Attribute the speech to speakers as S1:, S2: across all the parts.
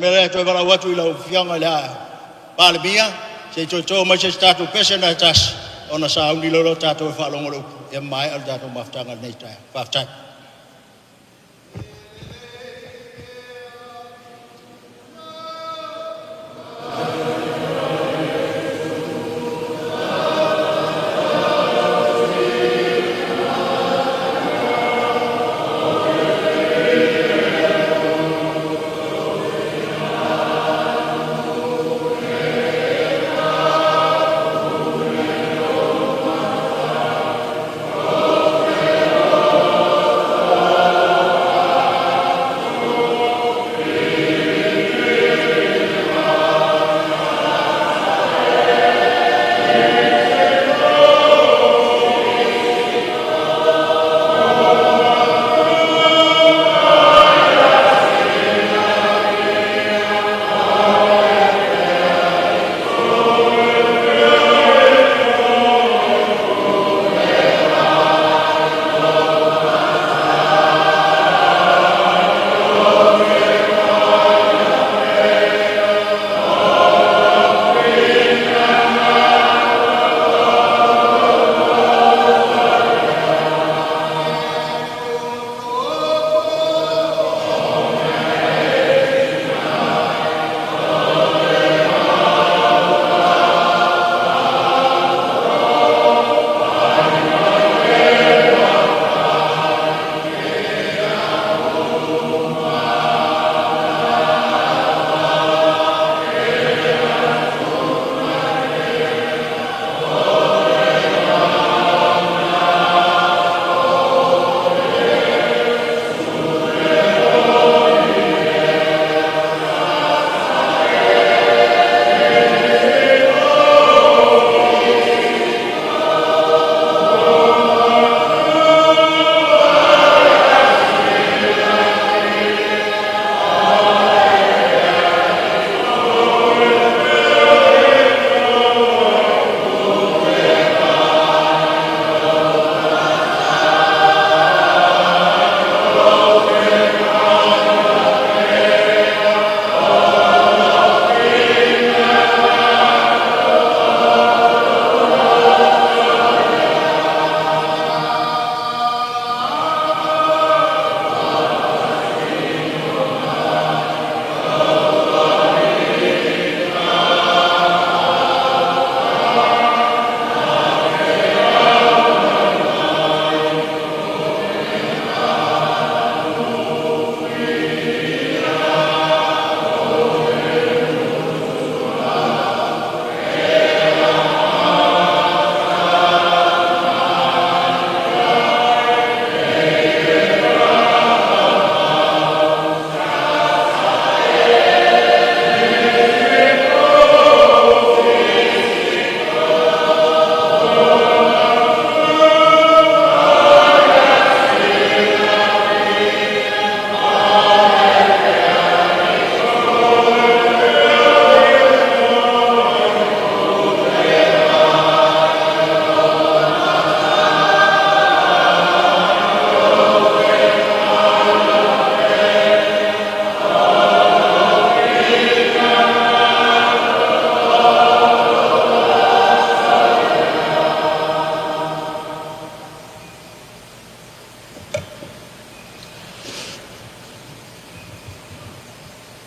S1: mea lea e toe valaau atu i lau Afioga i le Palemia, se i toe to mai se isi tatou pese na e tasi ona sauni lea o tatou e faalogo i le upu ia maea le tatou mafutaga i lenei taeao. Faafetai.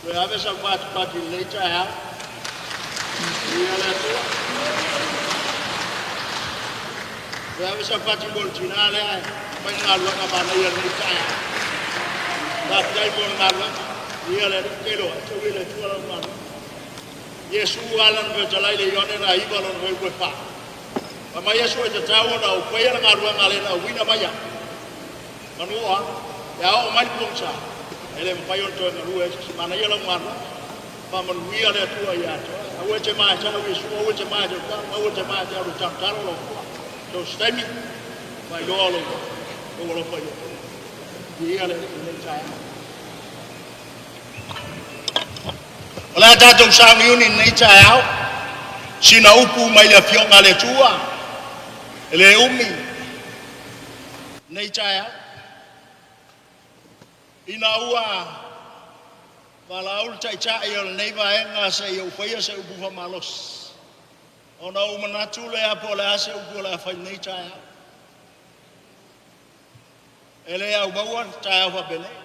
S1: Toe ave sau fatufatu i lenei taeao. Viia le Atua. Toe ave sau fati mo le tina lea e fai le galuega manaia i lenei taeao. Faafetai mo le galuega. Viia le Alii tele o tau i le Atua lau galuega. Iesu ala na fetalai le Ioane na iva lona foi ue fa. Ma mai Iesu e tatau ona o paia le galuega le na uina mai au. Manu oa, e ao mai le pogisa. E le mafai ona toe galue ai se isi. Manaia lau galuega. Faamanuia le Atua ia te oe. Aua e te maea Iesu, aua e te maea te aua e te maea te alu talotalo lau fua. So se taimi, faailoa lou alofa i le Atua. Viia le Alii i lenei taeao. O le a tatou sauniuni i lenei taeao, sina upu mai le afioga a le Atua, e le umi lenei taeao. Ina ua Valaau le Taitai o lenei Vaega se i ou faia se upu faamalosi, ona ou manatu lea po o le a se upu o le a fai i lenei taeao. E le au maua le taeao faapenei.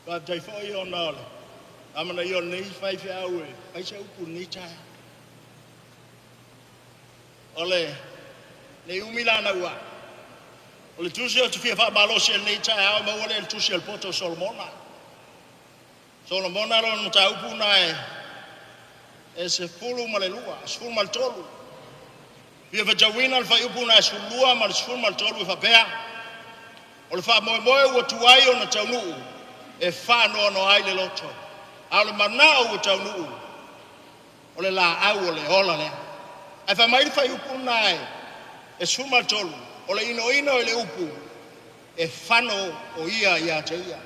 S1: Faafetai foi ona o le amanaia o lenei faifeau e fai se upu i lenei taeao. O lenei umi la naua, o le tusi ou te fia faamalosi i lenei taeao, maua lea i le tusi a le poto o Solomona. Solomona lona mataupu na e 12, 13. Fia faitauina le fuaiupu na e 12 ma le 13 e faapea: O le faamoemoe ua tuai ona taunuu e faanoanoa ai le loto, a o le manao ua taunuu, o le laau o le ola lea. Ae fai mai le fuaiupu lena e 13, o le inoino i le upu, e fano o ia ia te ia,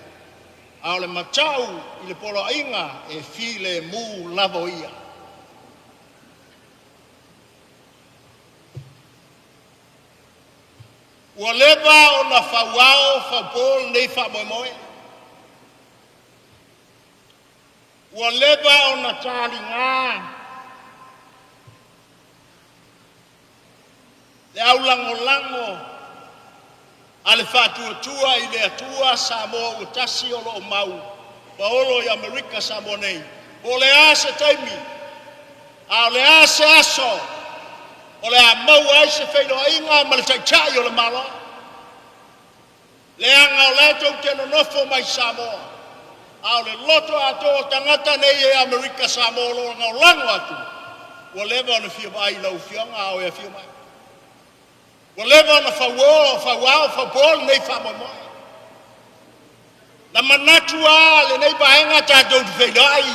S1: a o le matau i le poloaiga e filemu lava o ia. Ua leva ona fauao faupo lenei faamoemoe. Ua leva ona taliga le aulagolago a le Faatuatua i le Atua Samoa ua Tasi o lo o mau paolo i Amerika Samoa nei, po o le a se taimi, a o le a se aso, o le a maua ai se feiloaiga ma le Taitai o le Malo, leaga o la e tou te nonofo mai Samoa, a o le loto atoa o tagata nei e Amerika Samoa o lo o lagolago atu, ua leva ona fia vaai i lau Afioga a o e afio mai. Ua leva ona fauo, fauao, faupo lenei faamoemoe. Na manatu lava lenei vaega tatou te feiloai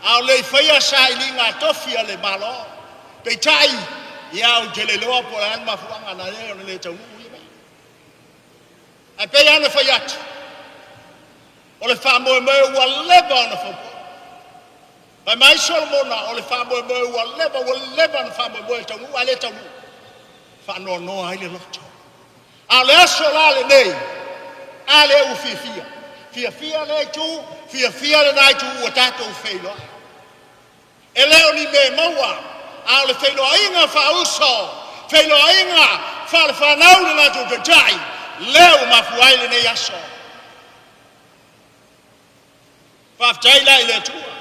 S1: a o le i faia sailiga tofi a le Malo. Peitai, ia ou te le iloa po o le a le mafuaaga na ala ai ona le taunuu ia mea. Ae pei lava ona fai atu, o le faamoemoe ua leva ona faupo. Fai mai Solomona, o le faamoemoe ua leva ona faamoemoe e taunuu ae le taunuu. Faanoanoa ai le loto. A o le aso la lenei, a lea ua fiafia. Fiafia lea itu, fiafia lena itu ua tatou feiloai. E le o ni mea maua, a o le feiloaiga faauso, feiloaiga faalefanau le latou taitai, lea ua mafua ai lenei aso. Faafetai la i le Atua.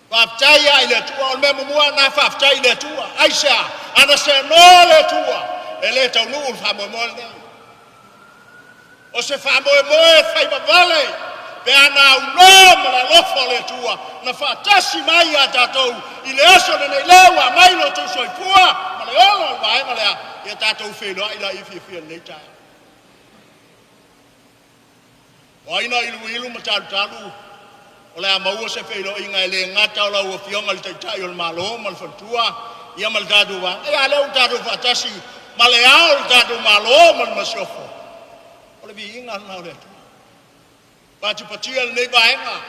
S1: Faafetai lava i le Atua. O le mea muamua lena, faafetai i le Atua. Aisea? Ana seanoa le Atua, e le taunuu le faamoemoe lenei. O se faamoemoe faivavale pe a na aunoa ma le alofa o le Atua na faatasi mai ia tatou i le aso lenei lea ua aumai lo outou soifua ma le ola o le vaega lea, ia tatou feiloai laia fiafia i lenei taeao. O ai na iluilu ma talutalu o le a maua se feiloaiga e le gata o lau Afioga i le Taitai o le Malo ma le Faletua ia ma le tatou vaega, ia a lea ua tatou faatasi ma le Ao o le tatou Malo ma le Masiofo. O le viiga lena o le Atua. Patipatia lenei vaega,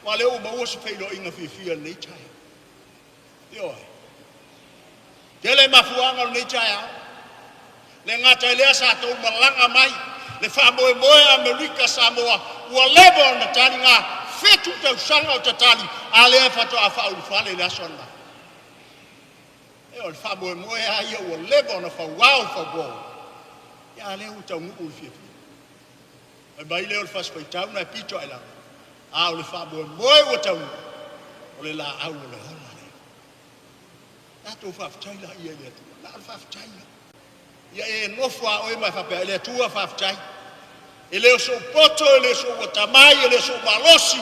S1: aua o lea ua maua se feiloaiga fiafia i lenei taeao. Ioe. Tele mafuaaga o lenei taeao. Le gata i lea sa tou malaga mai le faamoemoe Amerika Samoa ua leva ona taliga 7 tausaga o tatali a lea faatoa faaulufale i le aso ananafi. E o le faamoemoe lava ia ua leva ona fauao faupo. Ia a lea ua taunuu le fiafia. Fai mai lea o le fasi faitau na e pito ae lalo. A o le faamoemoe ua taunuu o le laau o le ola lea. Tatou faafetai laia i le Atua. Na o le faafetai lava. Ia e nofo a oe ma e faapea, le Atua faafetai. E le o sou poto, e le o sou atamai, e le o sou malosi,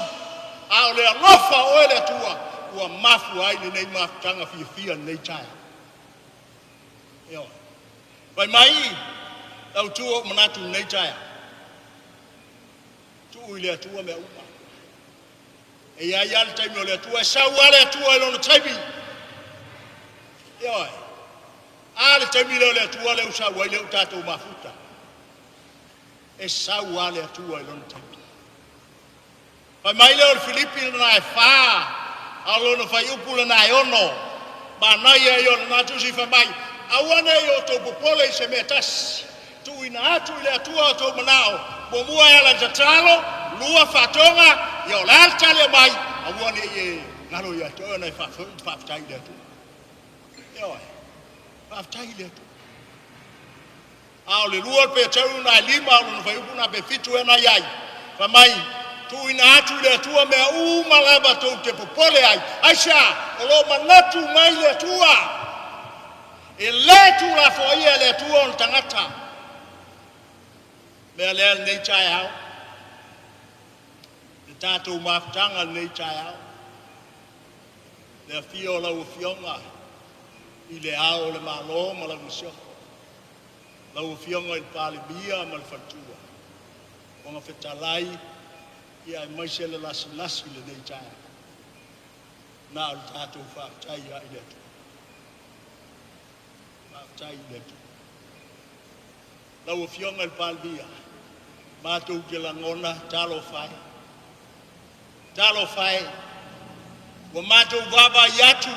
S1: a o le alofa o oe le Atua ua mafua ai lenei mafutaga fiafia lenei taeao. Ioe. Fai mai lau tu o manatu i lenei taeao. Tuu i le Atua mea uma. E i ai lava le taimi o le Atua, e sau lava le Atua i lona taimi. Ioe. A le taimi lea o le Atua lea ua sau ai lea ua tatou mafuta. E sau lava le Atua i lona taimi. Fai mai lea o le Filipi lena e 4, a o lona fuaiupu lena e 6. Manaia ia o lena tusi fai mai, aua ne i outou popole i se mea tasi. Tuuina atu i le Atua o outou manao, muamua e ala i tatalo, lua faatoga, ia o le a le tali aumai, aua ne i e galo ia te oe ona e faafetai i le Atua. Ioe, faafetai i le Atua. A o le lua pe tau na e lima o lona fuaiupu lena pe fitu ea na i ai, fai mai, tuuina atu i le Atua mea uma lava tou te popole ai. Aisea? O lo o manatu mai le Atua. E le tuulafoaia e le Atua ona tagata. Mea lea lenei taeao, le tatou mafutaga lenei taeao, le afio o lau Afioga i le Ao o le Malo ma lau Masiofo, lau Afioga i le Palemia ma le Faletua, Fofoga Fetalai, ia aemaise le lasilasi i lenei taeao. Na o le tatou faafetai lava i le Atua. Faafetai i le Atua. Lau Afioga i le Palemia, matou te lagona, talofa e, talofa e, ua matou vaavaai atu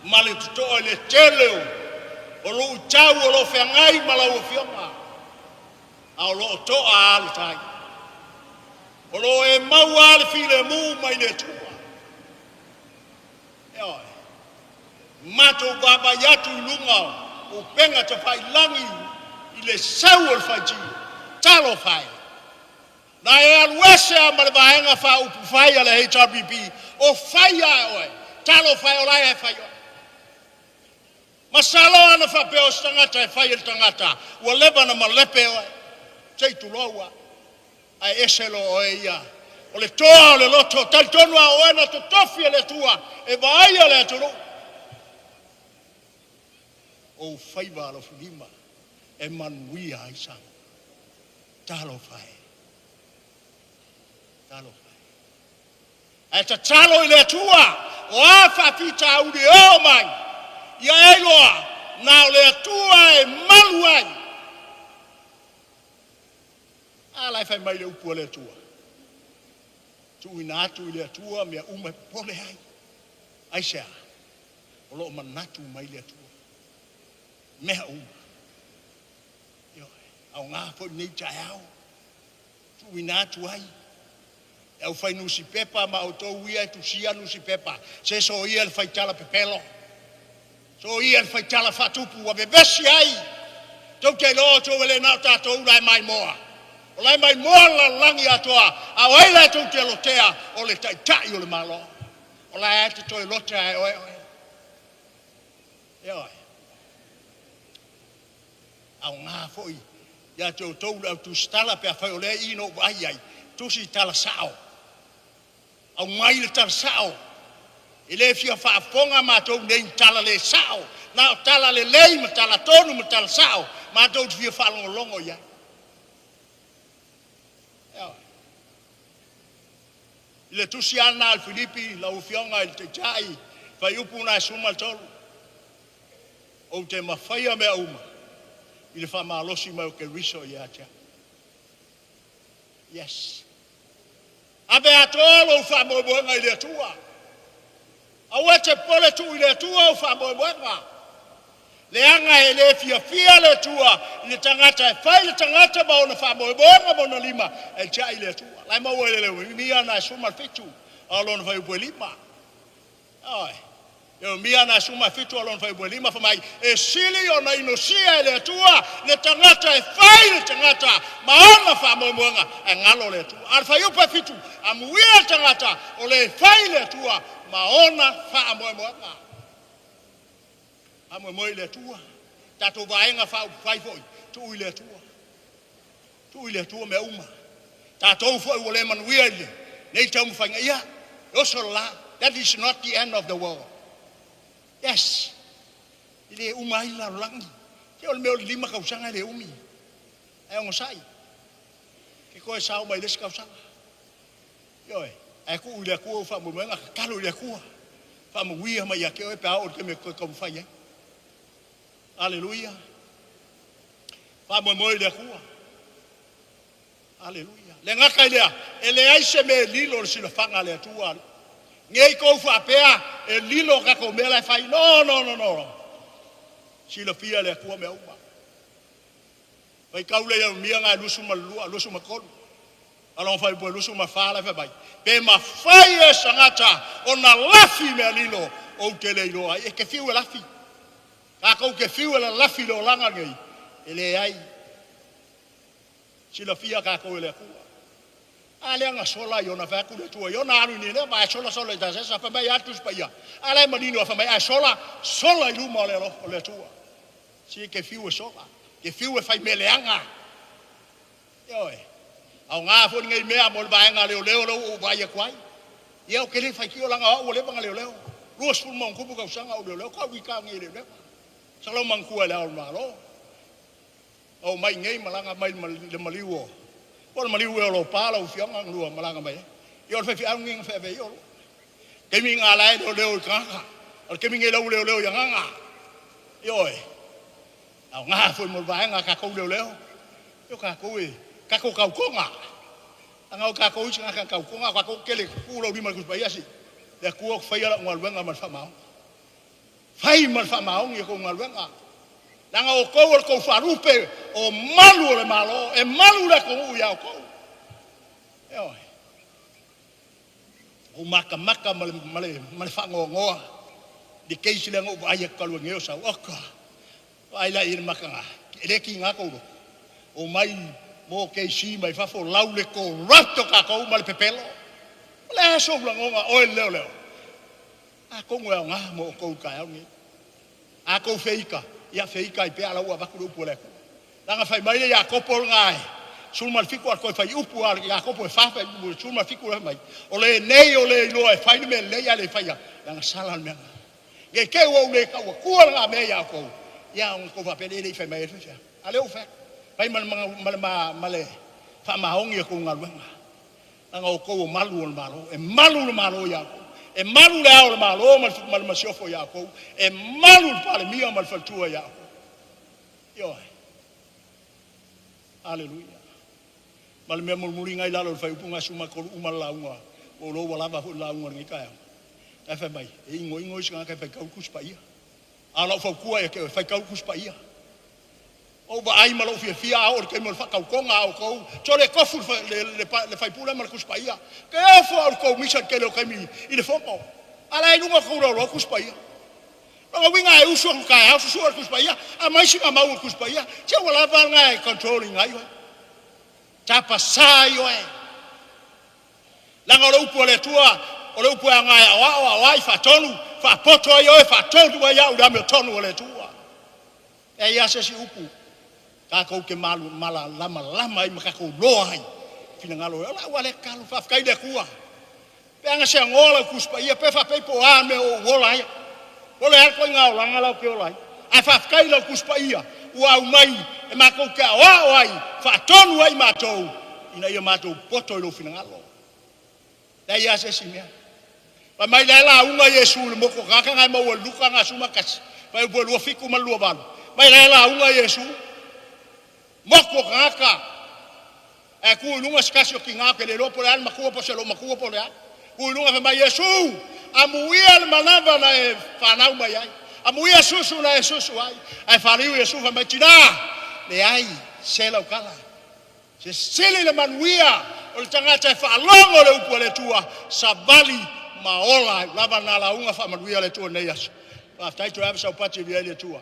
S1: ma le totoa i le tele o luitau o lo o feagai ma lau Afioga, a o lo o to'a lava le tai. O lo o e maua lava le filemu mai le Atua. Ioe. Matou vaavaai atu i luga o upega tafailagi i le sau o le faitio. Talofa e! Na e alu ese lava ma le Vaega Faaupufai a le HRPP o fai lava oe. Talofa e, o la e fai oe. Masalo ana faapea o se tagata e fai e le tagata, ua leva ona malepe oe, se i tulou lava. Ae ese loa oe ia. O le toa o le loto, talitonu lava o oe na totofi e le Atua e vaaia le atunuu. O ou faiva alofilima e manuia ai Samoa. Talofa e, talofa e. Ae tatalo i le Atua, o a faafitauli e oo mai, ia e iloa, na o le Atua e malu ai. A la e fai mai le upu a le Atua, tuuina atu i le Atua mea uma e popole ai. Aisea? O lo o manatu mai le Atua. Mea uma. Ioe, aoga foi lenei taeao, tuuina atu ai. E au fai nusipepa ma outou ia e tusia nusipepa, se soia le faitala pepelo, soia le faitala faatupu ua vevesi ai. Tou te iloa outou e le na o tatou la e maimoa. O la e maimoa le lalolagi atoa, a o ai la tou te lotea o le taitai o le Malo. O la e te toe lote ae oe oe. Ioe. Aoga foi ia te outou le au tusitala pe afai o lea e i na ou vaai ai, tusi tala sao. Aumai le tala sao. E le fia faafofoga matou nei i tala le sao, na o tala lelei ma tala tonu ma tala sao, matou te fia faalogologo i ai. Ioe. I le tusi lava lena a le Filipi, lau Afioga i le Taitai, fuaiupu lena e 13, ou te mafaia mea uma i le faamalosi mai o Keriso ia te au. Yes. Ave atoa lou faamoemoega i le Atua. Aua e te popole tuu i le Atua ou faamoemoega. Leaga e le fiafia le Atua i le tagata e fai le tagata ma ona faamoemoega ma ona lima e tiai le Atua. La e maua i le Ieremia na e 17 a o lona fuaiupu e 5. Ioe. Ieremia na 17 a lona fuaiupu e 5 fai mai, e sili ona inosia e le Atua le tagata e fai le tagata ma ona faamoemoega ae galo le Atua. A o le fuaiupu e 7, amuia le tagata o le fai le Atua ma ona faamoemoega. Faamoemoe i le Atua. Tatou vaega faaupufai foi, tuu i le Atua. Tuu i le Atua mea uma. Tatou foi ua le manuia i lenei taumafaiga, ia, e oso le la. That is not the end of the world. Yes. E le uma ai le lalolagi. Se o le mea o le 5 tausaga e le umi. Ae onosai. Ke toe sao mai le isi tausaga. Ioe, ae tuu i le Atua ou faamoemoega, tatalo i le Atua. Faamanuia mai ia te oe pe a oo i le taimi e toe taumafai ai. Aleluia. Faamoemoe i le Atua. Aleluia. Le gata i lea, e leai se mea e lilo i le silafaga a le Atua. Nei tou faapea e lilo tatou mea la e fai. No, no, no, no. Silafia e le Atua mea uma. Faitau le Ieremia na e 22, 23. A o lona fuaiupu 24 la e fai mai, pe mafai e se tagata ona lafi mea lilo, ou te le iloa ai. E te fiu e lafi, tatou te fiu e lalafi i le olaga lenei, e leai. E silafia tatou e le Atua. A lea na sola Iona, fai atu le Atua, Iona alu i Nineva ae sola sola i Tasesa. Fai mai e a le Tusi Paia? A la e manino, fai mai a e sola, sola i luma o le alofa o le Atua. Se e te fiu e sola, e te fiu e fai mea leaga. Ioe, aoga foi lenei mea mo le vaega a leoleo lea ua ou vaai atu ai. Ia ou te le faitio leaga o au ua leva ona leoleo. 20+ tausaga o ou leoleo, faatoa ou litaea nei i leoleo. Sau loa manatua e le Ao o le Malo, na omai i inei malaga mai i le maliu o, po o le maliu ea o Lopa lau Afioga na lua malaga mai ai. Ia o le faifeau lenei na feaveaia oulua. O le taimi lena o la e leoleo i tagata, a o le taimi lenei o la e ua leoleo i agaga. Ioe, e aoga foi mo le vaega a tatou leoleo, o tatou e tatou tautoga, leaga o tatou isi tagata na tautoga, a o tatou e tetele, tuu lou lima i le Tusi Paia, le Atua ou te faia lau galuega ma le faamaoni. Fai ma le faamaoni a outou galuega, leaga o outou o le tou faalupe o malu o le Malo, e malu le atunuu ia outou. Ioe. Ua ou matamata ma le faanoanoa i le case lea na ou vaai atu talu ai nei o sau. Oka, vaai la i ai i le mataga, e le tiga tou loto, omai mokesi mai fafo lau le corrupt o tatou ma le pepelo. O le a sou lagona oe le leoleo? Atonu e aoga mo outou i le taeao lenei. A outou feita, ia feita ai pea, a o la ua avatu le upu a le Atua. Leaga fai mai le Iakopo lena e 17 a o le toe fuaiupu lava o le Iakopo e 4 fuaiupu 17 lea fai mai, o lenei o le iloa e fai le mea lelei ae le faia, leaga sala le mea lena. Ne i te i ua ou le tau atua lena mea ia outou, ia ona outou faapea lea e le i fai mai ai le faifeau. A o lea ua ou fai atu, fai ma le faamaoni a outou galuega, leaga o outou o malu o le Malo, e malu le Malo ia outou, e malu le Ao o le Malo ma le Masiofo ia outou, e malu le Palemia ma le faletua ia outou. Ioe. Aleluia. Ma le mea mulimuli na i lalo o le fuaiupu 13 uma le lauga, ua ou iloa ua lava foi le lauga i lenei taeao. Ae fai mai, e inoino isi tagata e faitau le Tusi Paia. A o lau fautua ia te oe, faitau le Tusi Paia. Ou vaai ma lou fiafia a oo i le taimi o le faatautoga a outou, sole e tofu le faipule ma le Tusi Paia. Ke ofo au i le tou misa i le tele o taimi i le fono. A la e i luga o tou laulau Tusi Paia. Lona uiga e usu atu taeao susue le Tusi Paia, aumai sina mau o le Tusi Paia, se ua lava lena e control ina ai oe. Tapasa ai oe. Leaga o le upu a le Atua, o le upu e aoga e aoao, aoai, faatonu, faapoto ai oe, faatonu ai au i le amiotonu a le Atua. E i ai se isi upu tatou te malamalama ai ma tatou iloa ai finagalo o lau lea tatalo. Faafetai i le Atua. Pe ana seanoa lau Tusi Paia, pe faapei po o a mea o ou ola ai. O le a le ituaiga olaga la ou te ola ai. Ae faafetai i lau Tusi Paia ua aumai e matou te aoao ai, faatonu ai matou ina ia matou poto i lou finagalo. Leai lava se isi mea. Fai mai la e lauga Iesu i le motu o tagata na e maua i Luka 11, fuaiupu e 27 ma le 28. Mai la e lauga Iesu, motu o tagata, ae tu i luga se tasi o tina ou te le iloa po o le a le matua po o se loomatua po o le a. Tu i luga fai mai, Iesu, amuia le manava na e fanau mai ai, amuia susu na e susu ai. Ae faliu Iesu fai mai, tina, leai se lautala. Se sili le manuia o le tagata e faalogo le upu a le Atua, savali ma ola ai. Ua lava lena lauga, faamanuia le Atua i lenei aso. Faafetai, toe ave sau pati e viia ai le Atua.